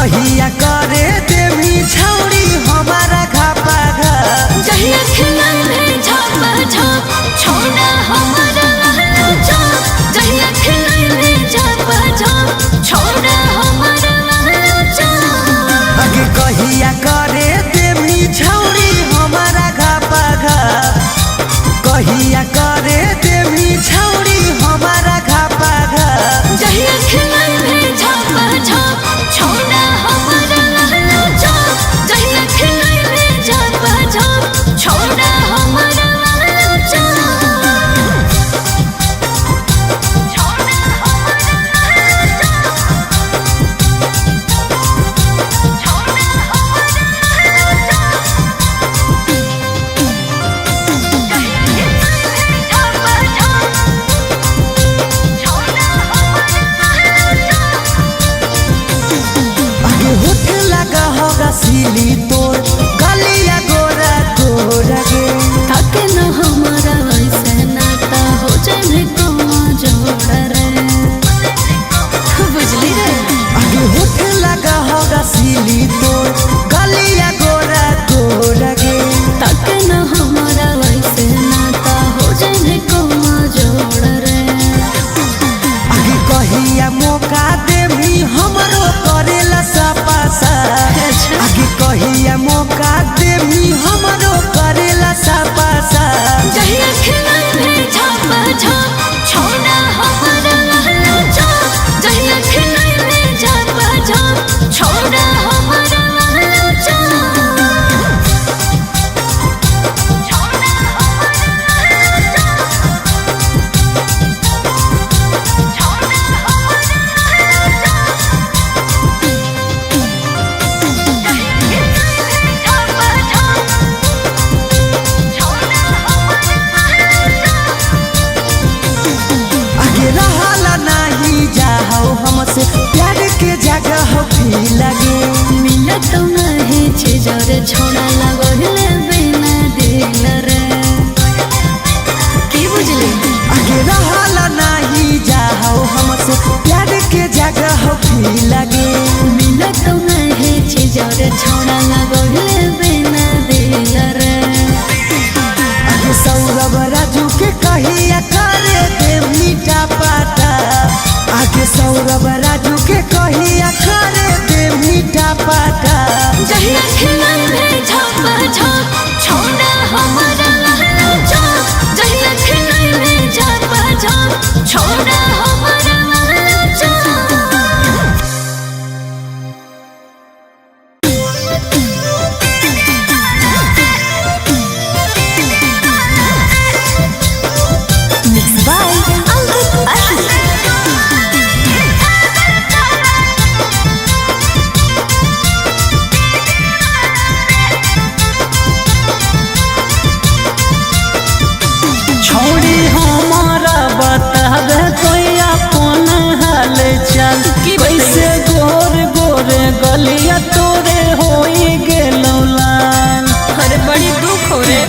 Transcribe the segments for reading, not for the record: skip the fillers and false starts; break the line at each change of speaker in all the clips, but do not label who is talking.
कहिया करे देवी छौरी हमारा घापा घा।
जहिया खिलल झाप झाप छोड़ा हमारा चाप। जहिया खिलल झाप झाप छोड़ा हमारा चाप।
आगे कहिया करे देवी छौरी हमारा घापा घा। कहिया करे देवी छौरी हमारा घापा घा।
जहिया खिलल झाप झाप छोड़ा हमारा चाप। जहिया खिलल झाप झाप छोड़ा हमारा चाप। छोड़ा हमारा चाप। छोड़ा हमारा चाप।
आगे होठ लगा होगा सीली तोर गलिया गोरा गोरा गे।
ताके न हमारा ऐसे नाता हो जाए कमा जोड़ा रे, बुझली रे।
आगे होठ लगा होगा सीली तोर गलिया गोरा गोरा गे।
ताके न हमारा ऐसे नाता हो जाए कमा जोड़ा रे।
आगे कहिया मौका देवी हमरो करेला सपासा। आगे कहिया मौका देवी हमरो करेला सपासा।
जहिया खिलल झाप झाप छोड़ा हमारा चाप। जहिया खिलल झाप झाप छोड़ा हमारा चाप। छोड़ा हमारा चाप। छोड़ा हमारा चाप। झाप झाप छोड़ा हमारा चाप।
आगे रहला नाही जाहो हमसे प्यार के जगह भी लगे।
मिलत नहीं चीजर छोड़ा लगले बिना दिल रे, की बुझली।
आगे रहला नाही जाहो हमसे प्यार के जगह भी लगे।
मिलत नहीं चीजर छोड़ा लगले बिना दिल रे।
आगे सौरभ राजू के कहिया करे दे मीठा पाता। आगे सौरभ राजू के कहिया करे दे मीठा पाता।
जहिया खिलल झाप झाप छोड़ा हमारा चाप। जहिया खिलल झाप झाप छोड़ा हमारा चाप।
Mixed by Ankit Ashish.
छोड़ी हमारा बतावे कोई अपन हाल चाल। कैसे गोर गोर गलिया तोरे होई गेलो लाल।
अरे बड़ी दुख हो रे।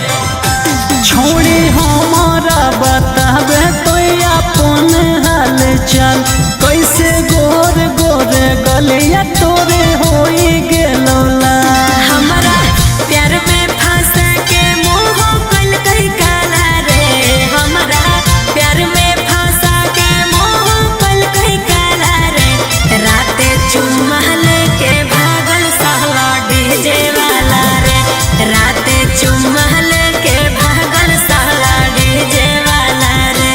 छोड़ी हमारा बतावे कोई अपन हाल चाल। कैसे गोर गोर गलिया तोरे होई गेलो लाल।
हमारा प्यार में फंस के मुंह कल कई काला रे। हमारा प्यार में फंस के मुंह कल कई काला रे। राते चुम्मा लेके भागल साला डीजे वाला रे। राते चुम्मा लेके भागल साला डीजे वाला रे।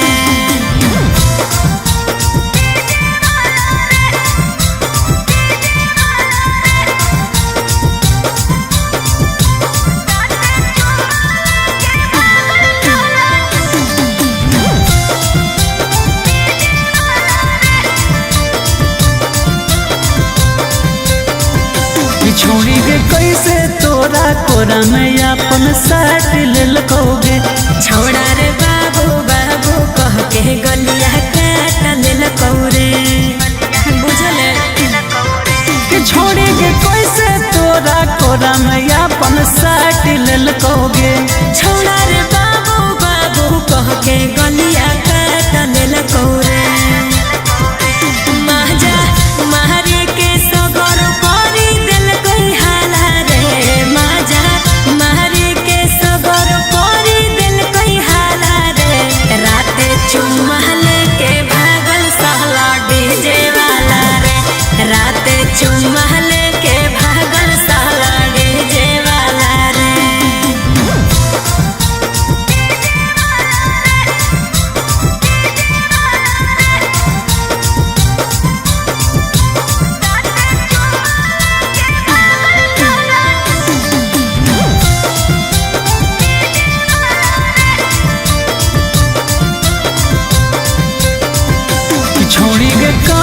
छोड़ी के कैसे तोरा कोरा में अपन साट लेलकोगे।
छौड़ा रे बाबू बाबू कह के गलिया काट लेलकौ रे, बुझल।
कि छोड़ी के कैसे तोरा कोरा में अपन साट लेलकोगे।
छौड़ा रे बाबू बाबू कह के गलिया काट लेलकौ रे। माजा मारे के सगर कर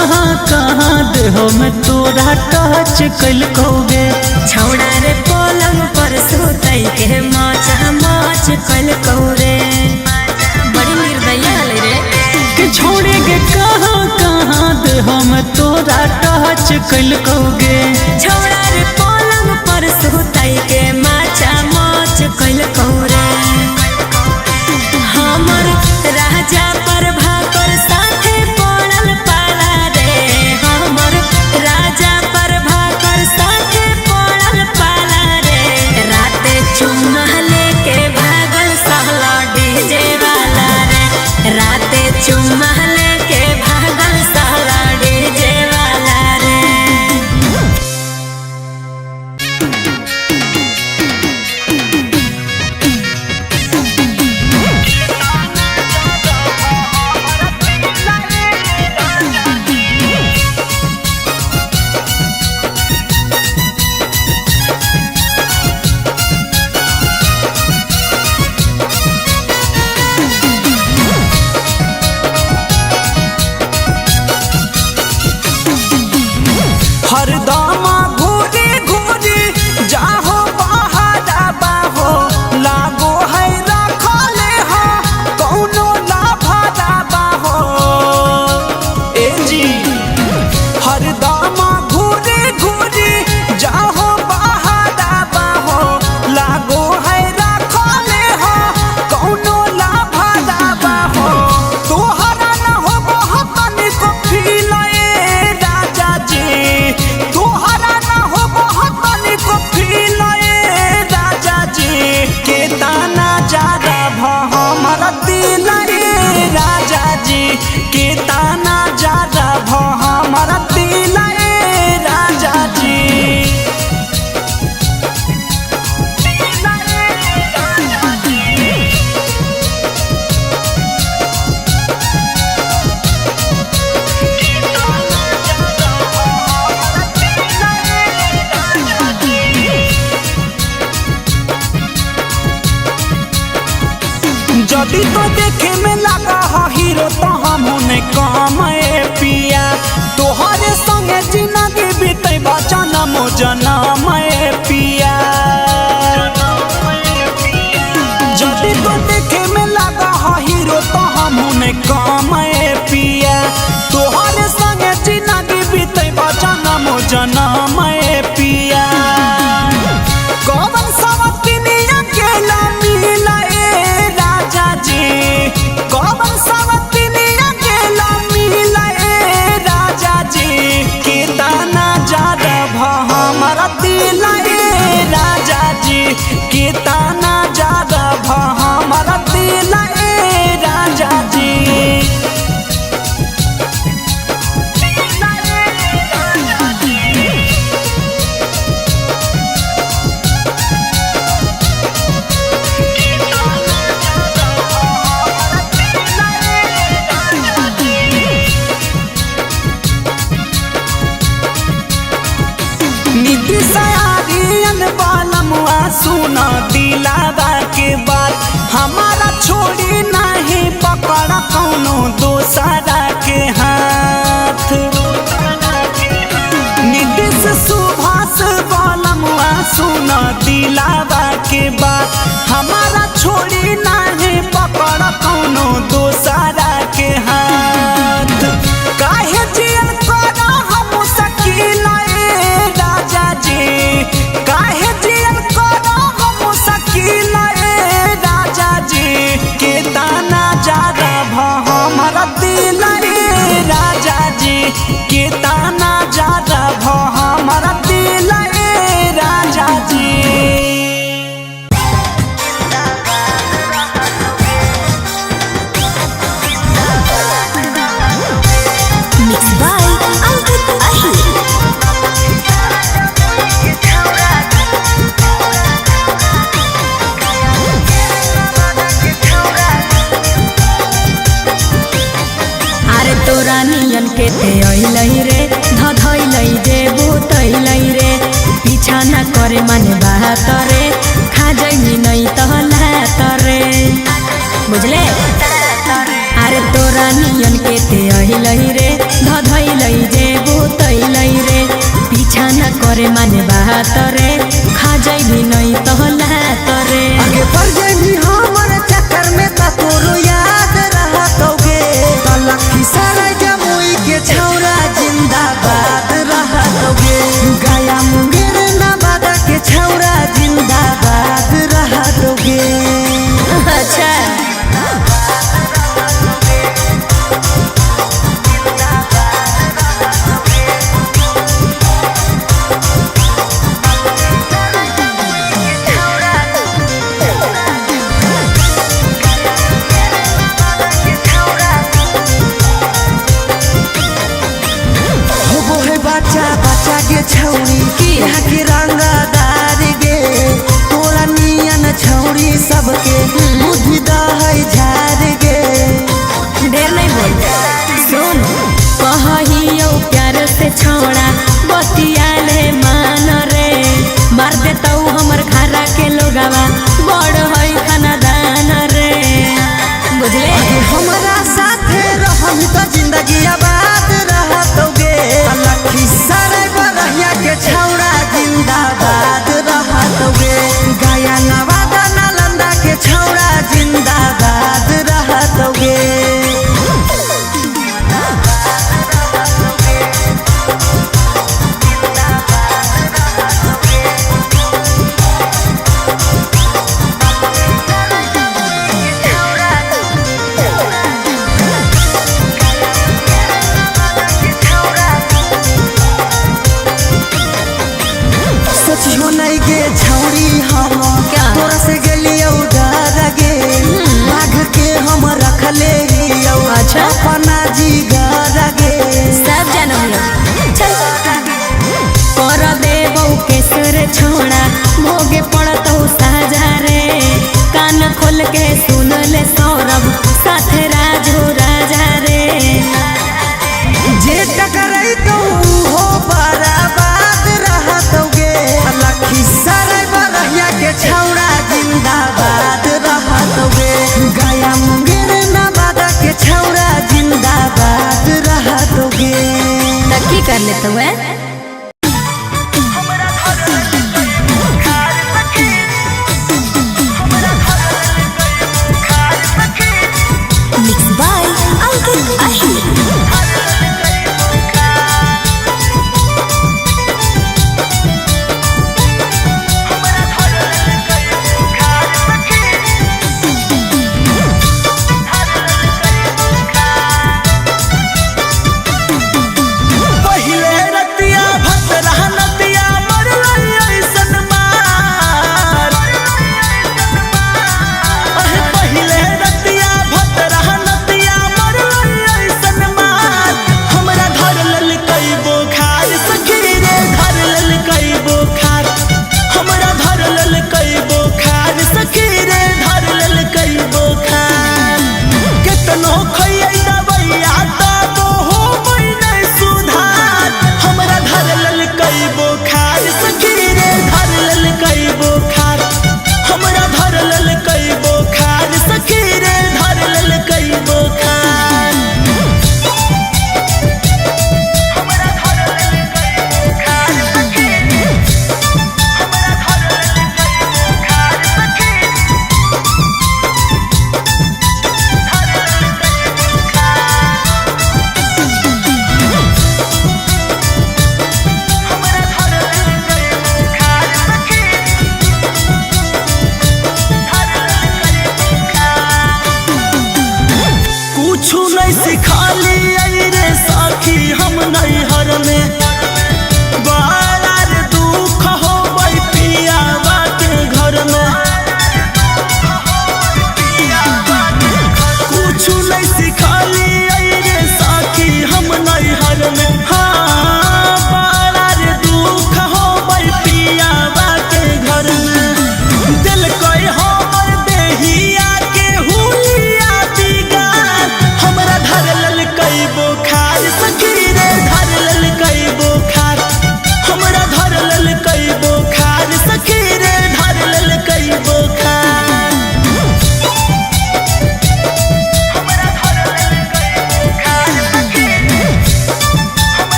कहाँ कहाँ देहो में तोरा टच कैलकौ गे।
छौड़ा रे पलंग पर सुतई के माचा माच कलकौ रे। बड़ी निर्दयी हलै रे।
के छोड़े गे कहाँ कहाँ देहो में तोरा टच कैलकौ गे।
छौड़ा रे पलंग पर सुतई के माचा माच कलकौ रे। हमर राजा प्रभाकर साथे पड़ल पाला रे। हमर राजा प्रभाकर साथे पड़ल पाला रे। राते चुम्मा लेके भागल सहला डीजे वाला रे। राते चुम्मा लेके भागल सहला डीजे वाला रे।
हरदम घूरी घूरी जाहो बहारा बाहो लागो है रखले हो कौनो लाभरा बाहो। ए जी हरदम घूरी घूरी जाहो बहारा बाहो लागो है रखले हो कौनो लाभरा बाहो। तोहरा न हो बहुत को फील ए राजा जी, तोहरा न हो बहुत को फील ए राजा जी। के ताना जादा भ हमर दिल ए राजा जी, के ताना जादा भ हमर दिल ए राजा जी। जदि तो देखे में लगा ह हीरो तो हम ने कम ए पिया, तोहरे संगे जिंदगी बीते जनम जनम ए पिया। जदि तो देखे में लगा ह हीरो तो हम ने कम ए पिया, तोहरे संगे जिंदगी बीते जनम जनम ए पिया। कौन सवतिनिया केला मिला ए राजा जी, कौन सवतिनिया केला मिला ए राजा जी। के ताना जादा भ हमर दिल ए राजा जी, के ताना जादा भ हमर दिल ए राजा जी। नीतीश आर्यन बालमुआ सुना दिलावा के बात, हमारा छोड़ी नहीं पकड़ा कौनो दोसरा के हाथ। नीतीश सुभाष बालमुआ सुना दिलावा के बात, हमारा छोड़ी नहीं पकड़ा कौनो दोसरा के हाथ। काहे जियन करा हम सकीला ए राजा जी, काहे जियन करा हम सकीला ए राजा जी। के ताना जादा भ हमर दिल ए राजा जी, के ताना जादा भ हमर दिल ए राजा जी।
Mixed by Ankit Ahir.
अरे तोरा नियन के ते अइलै रे धधैलै जे बुतैलै रे, पीछा न करे माने बात रे, खा जैनी नै त लात रे, बुझले। अरे तोरा नियन के ते अइलै रे धधैलै हमरे माने बात रे, खा जाइबी नहीं तो लात रे।
आगे बढ़ जाइबी हमर चक्कर में त तोरो याद रहतौगे। त लखीसराय जमुई के छौरा जिंदाबाद रहतौगे। गया मुंगेर नवादा के छौरा जिंदाबाद रहतौगे।
अच्छा
होबो है बच्चा बच्चा के छौरी यहाँ के रंगदार गे। तोरा नियन छौरी सबके बुद्धि दहै झार गे।
ढेर नहीं बोल, सुन कहियो प्यार से छौड़ा बतिया ले मान रे, मार देतौ हमर घरा के लोगावा बड़ है खानदान रे, बुझले।
अरे हमरा साथे रहम त जिंदगी आबाद रहतौगे। लखीसराय बरहिया के छौरा जिंदाबाद रहतौगे। गया नवादा नालंदा के छौरा जिंदाबाद रहतौगे। सोचियो नहीं गे छौरी हम
क्या?
तोरा से गेलियौ डर गे। बाघ के हम रखले हियौ
अच्छा?
अपना जिगर गे।
सब जानो हम चल कर देबौ केसर छोड़ा भोगे पड़तौ साजा रे, कान खोल के सुन ले सौरभ साथे राजू राजा रे।
जे टकरैतौ उहो बर्बाद रहतौगे। लखीसराय बरहिया के छौरा जिंदाबाद रहतौगे। गया मुंगेर नवादा के छौरा जिंदाबाद रहतौगे।
त की कर लेतौ है?
मिक्स बाय अंकित अहिर।
पहिले रतिया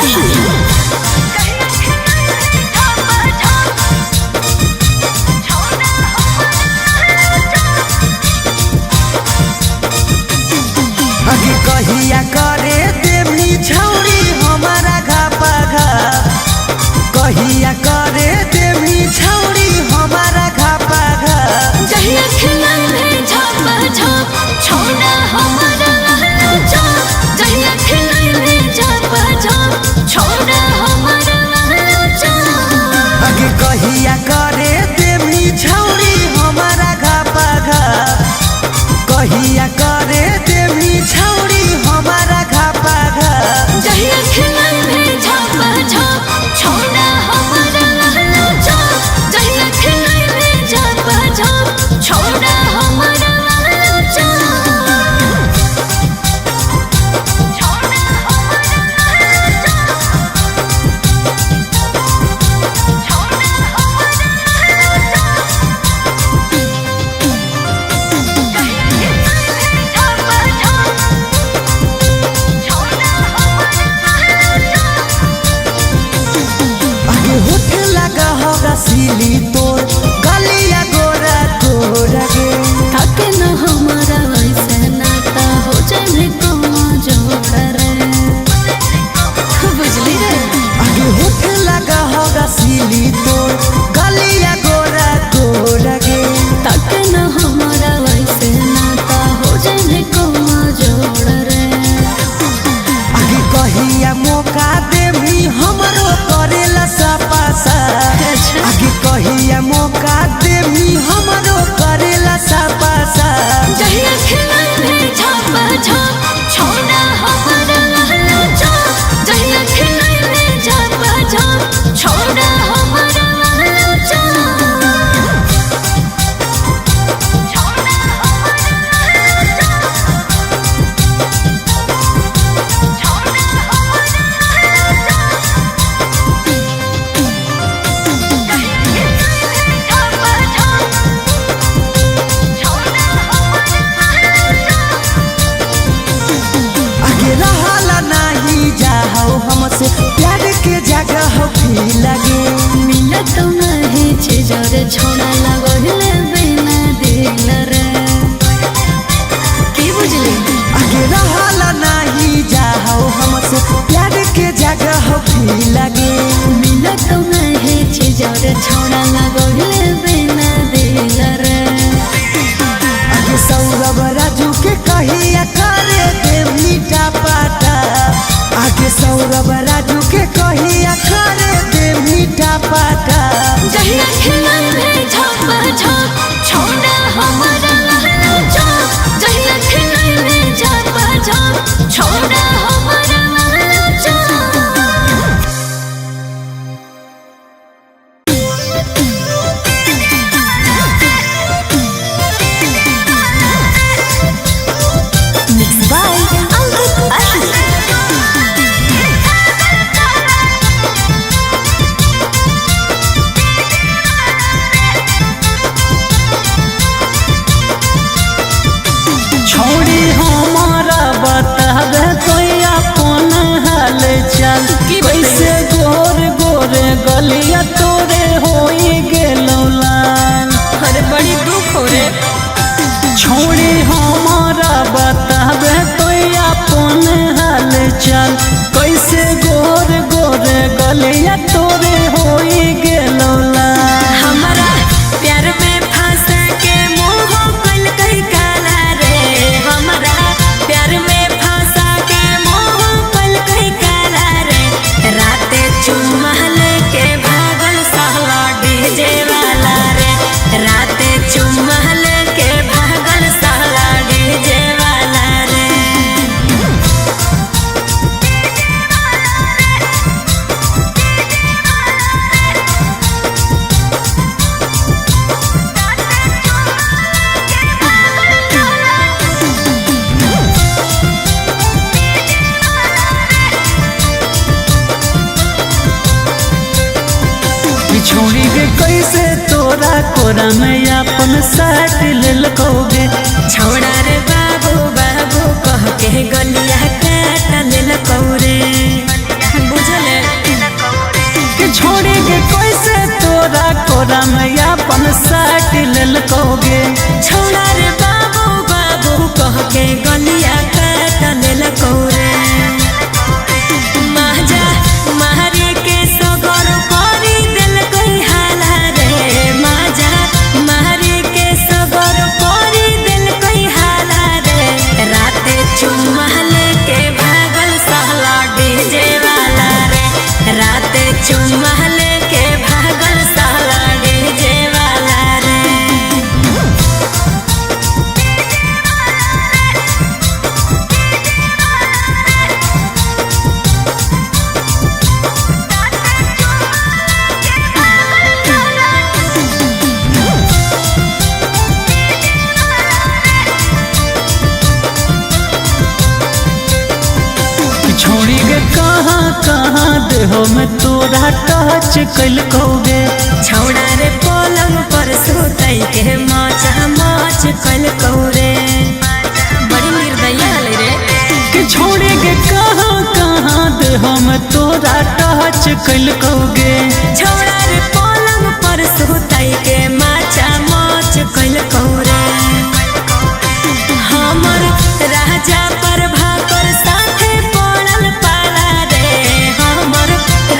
Ahir.
अभी कहिया करे देवनी छौरी हमारा घापा घा। कहिया करे देवनी छौरी हमारा घापा घा।
जहिया खिलाए झाप झाप छोड़ा हमारा चाप। जहिया खिलाए झाप झाप छोड़ा हमारा चाप।
अभी कहिया करे देवनी छौरी हमारा घापा घा। कहिया करे देवनी छौरी हमारा घापा घा।
जहिया खिलाए झाप झाप छोड़ा हमारा चाप। जहिया खिलाए झाप झाप छोड़ा हमारा चाप।
आगे होठे लगा होगा सीली तोर गलिया गोरा तोरा गे।
थके न हमारा वैसे नाता हो जाए कमा जोड़ा रे। बुझली रे।
आगे होठे लगा होगा सीली तोर गलिया गोरा तोरा गे।
थके न हमारा वैसे नाता हो जाए कमा जोड़ा रे।
आगे कहिया मौका देवी हमरो करेला सपासा। आगे कहिया मौका देवी हमरो करेला सपासा।
जहिया खिलाए झाप झाप छोड़ा हमारा चाप। जहिया खिलाए झाप झाप छोड़ा हमारा चाप।
आगे रहला नाही जाओ हमसे प्यार के जगह भी लगे।
मिलत नहीं चीजर छोड़ा लगले बिना दिल रे। की बुझली।
आगे रहला नाही जाओ हमसे प्यार के जगह भी लगे।
मिलत नहीं चीजर छोड़ा लगले बिना दिल रे।
आगे सौरभ राजू के कहिया करे दे मीठा पाटा। आगे सौरभ राजू के कहिया करे दे मीठा पाटा।
जहिया खिलाए झाप झाप छोड़ा हमारा चाप। जहिया खिलाए झाप झाप छोड़ा हमारा चाप।
Mixed by Ankit Ahir.
छोड़ी हमारा बताबे तो अपन हाल चाल। कैसे गोर गोर गलिया तोरे होई गेलो लाल।
अरे बड़ी दुख हो रे।
छोड़ी हमारा बताबे तो अपन हाल चाल। कैसे गोर गोर गलिया तोरे होई गेलो लाल।
हमारा प्यार में फंसा के मुंह कल कई काला रे। हमारा प्यार में फंसा के मुंह कल कई काला रे। राते चुम्मा लेके भागल साला डीजे वाला रे। राते चुम्मा लेके भागल साला डीजे वाला रे।
छोड़ी के कैसे तोरा कोरा में अपन साट लेलकोगे।
छौड़ा रे बाबू बाबू कह के गलिया काट लेलकौ रे। बुझल।
कोरा में अपन साट लेलको गे।
छौड़ा रे बाबू बाबू कह के गलिया काट लेलको रे। माजा मारे के सगर करी देलकै हाला रे। माजा मारे के सगर करी देलकै हाला रे। राते चुम्मा लेके भागल साला डीजे वाला रे। राते चुम्मा लेके भागल साला डीजे वाला रे।
छोड़ी गे कहाँ कहाँ देहो में तोरा टच कैलको गे।
छौड़ा रे पलंग पर सुतै के माचा माच कलकौ रे। बड़ी निर्दयी हलै रे।
कि छोड़ी गे कहाँ कहाँ देहो में तोरा टच कैलको गे।
छौड़ा रे पलंग पर सुतै के माचा माच कलकौ रे। हमर राजा प्रभाकर साथे पड़ल पाला रे। हमर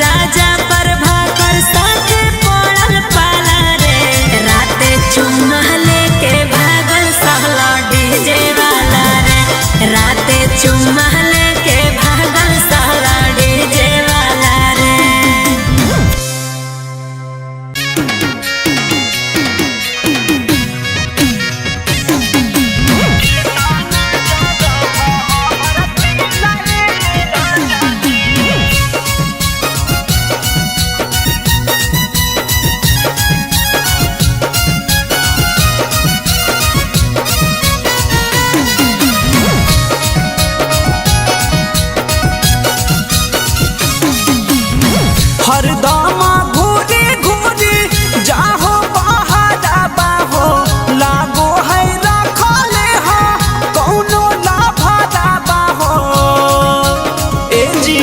राजा प्रभाकर साथे पड़ल पाला रे। राते चुम्मा लेके भागल साला डीजे वाला रे। राते चुम्मा लेके भागल साला डीजे वाला रे।
हरदम घूरी घूरी जाहो बहारा बाहो लागो है रखले हो कौनो लाभारा बाहो। ए जी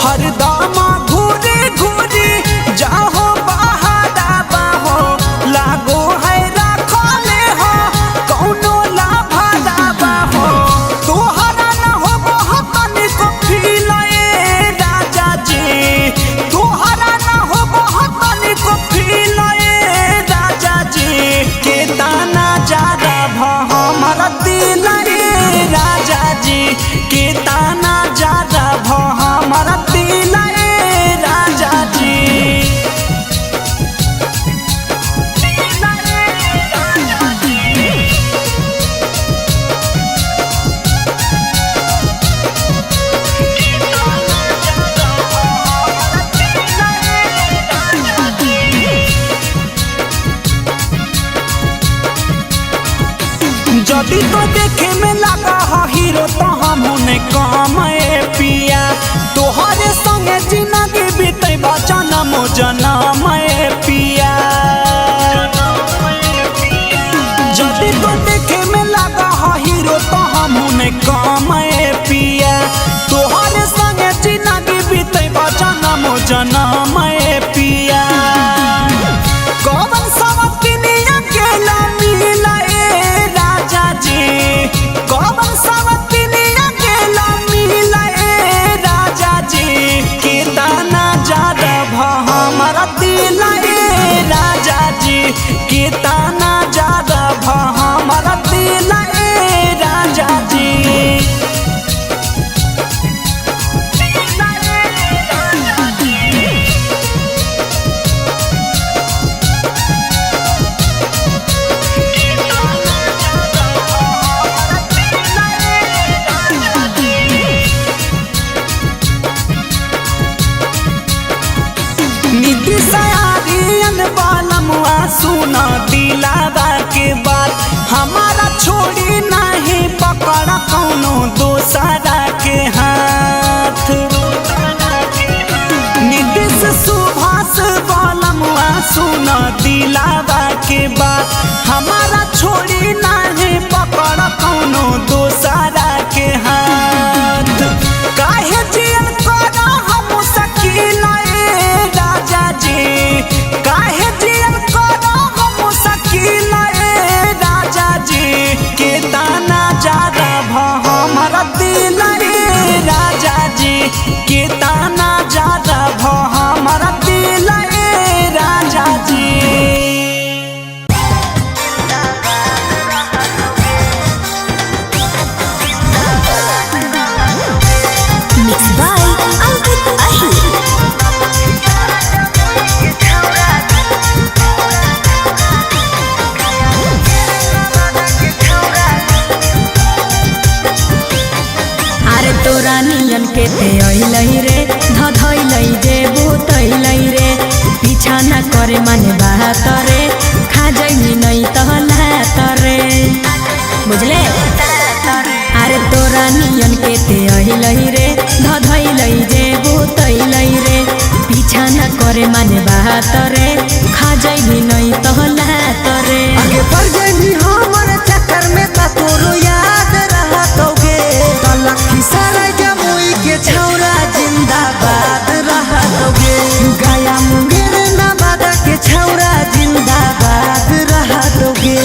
हरदम घूरी घूरी जाहो बहारा बाहो लागो है रखले हो कौनो लाभारा बाहो। तोहरा न हो बहुत को फील ए राजा जी, तोहरा न हो बहुत को फील ए राजा जी। के ताना जादा भ हमर दिल ए राजा जी, के ताना जादा भ हमर दिल ए राजा जी। जदि तो देखे में लगा हो हीरो तो हम कम ए पिया, तोहरे संगे जिंदगी बीते जनम जनम ए पिया। जदि तो देखे में लगा हो हीरो तो हम कम ए पिया, तोहरे संगे जिंदगी बीते जनम जनम ए पिया। कौन सवतिनिया केला मिला ए राजा जी, कौन सवतिनिया केला मिला ए राजा जी। के ताना जादा भ हमर दिल ए राजा जी, के ताना जादा भ हमर दिल ए राजा जी। नीति सयारियन बालमुआ सुना दिलावा के बात, हमारा छोड़ी नहीं पकड़ कौनो दोसरा के हाथ। नीतीश सुभाष बालमुआ सुना दिलावा के बात, हमारा छोड़ी नहीं पकड़ कौनो दोसरा के हाथ। काहे जियल करा हम सकीला ए राजा जी, काहे
के ते अइलै रे, धधैलै जे बुतैलै रे। पीछा ना करे माने बात रे, खा जइनी नै त लात रे, बुझले। अरे तोरा नियन के ते अइलै रे, धधैलै जे बुतैलै रे। पीछा ना करे माने बात रे, खा जइनी नै त लात रे।
आगे बढ़ जइबी हमर चक्कर में त तोरो याद रहतौगे। त लखीसराय जमुई के छौरा जिंदाबाद रहतौगे। गया मुंगेर नवादा के छौरा जिंदाबाद रहतौगे।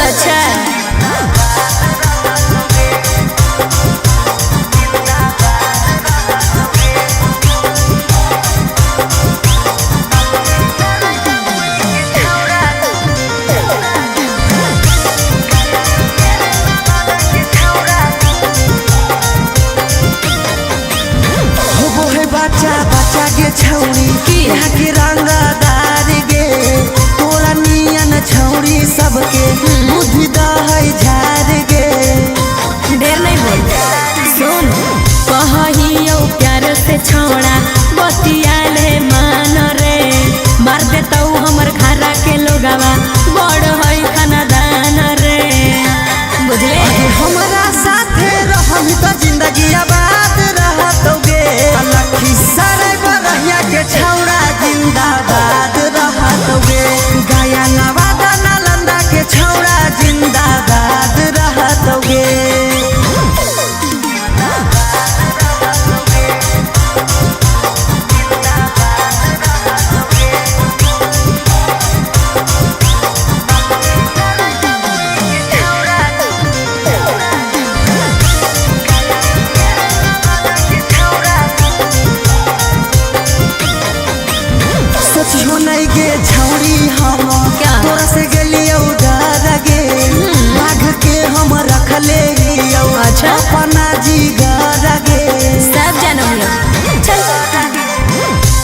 अच्छा
होबो है बच्चा बच्चा गे छौरी, यहाँ के रंगदार गे। तोरा नियन छौरी सबके बुद्धि दहै झार गे।
ढेर नहीं बोल, सुन कहियो प्यार से छौड़ा बतिया ले मान रे। मार देतौ हमर घरा के लोगवा, बड़ है खानदान रे, बुझले।
आगे हमरा साथे रहबी त जिंदगी आबाद रहतौगे। लखीसराय बरहिया के छौरा जिंदाबाद रहतौगे। गया नवादा नालंदा के छौरा जिंदाबाद रहतौगे। सोचियो नहीं गे छौरी हम
क्या?
तोरा से गेलियौ डर गे। बाघ के हम रखले हियौ
अच्छा?
अपना जिगर गे।
सब जानो हम लोग, चल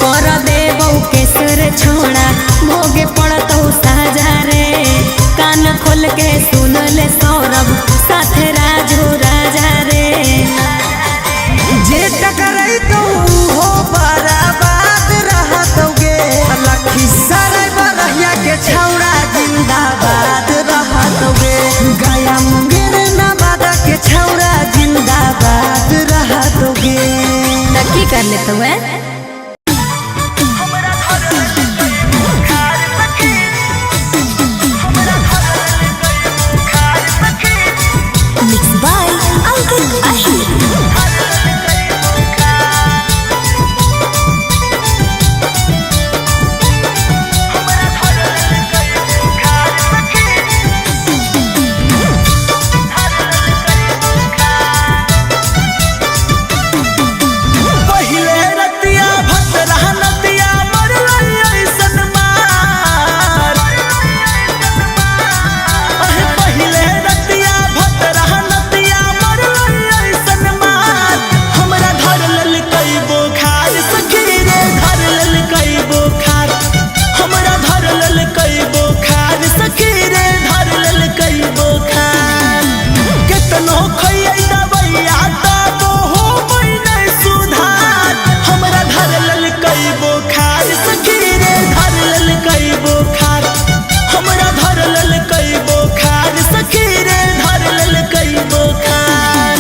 कर देबौ केसर छोड़ा, भोगे पड़तौ साजा रे। कान खोल के सुन ले सौरभ, साथे राजू राजा रे।
जे टकरैतौ उहो बर्बाद रहतौगे। लखीसराय बरहिया के छौरा जिंदाबाद रहतौगे। गया मुंगेर नवादा के छौरा जिंदाबाद रहतौगे।
त की कर लेतौ है?
Mix by Ankit Ahir.
पहिले रतिया भतरा नतिया मरलै ऐसन मार। अहे पहिले रतिया भतरा नतिया मरलै ऐसन मार। हमरा धर लेलकै बोखार सखी रे, धर लेलकै बोखार। हमरा धर लेलकै बोखार सखी रे, धर लेलकै बोखार। केतनो खैयै दवैया तबो होबै नै सुधार। हमरा धर लेलकै बोखार सखी रे, धर लेलकै बोखार। हमरा धर लेलकै बोखार सखी रे, धर लेलकै बोखार।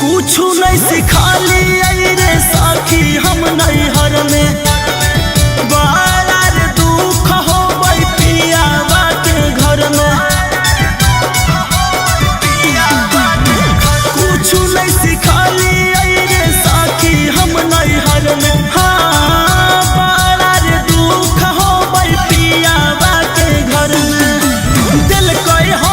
कुछु नहीं सिखाली रे सखी हम नैहर में। बड़ा रे दुख होबै पियावा के घर में। कुछु नहीं सिखाली रे सखी हम नैहर में। हाँ बड़ा रे दुख होबै पियावा के घर में। दिल कह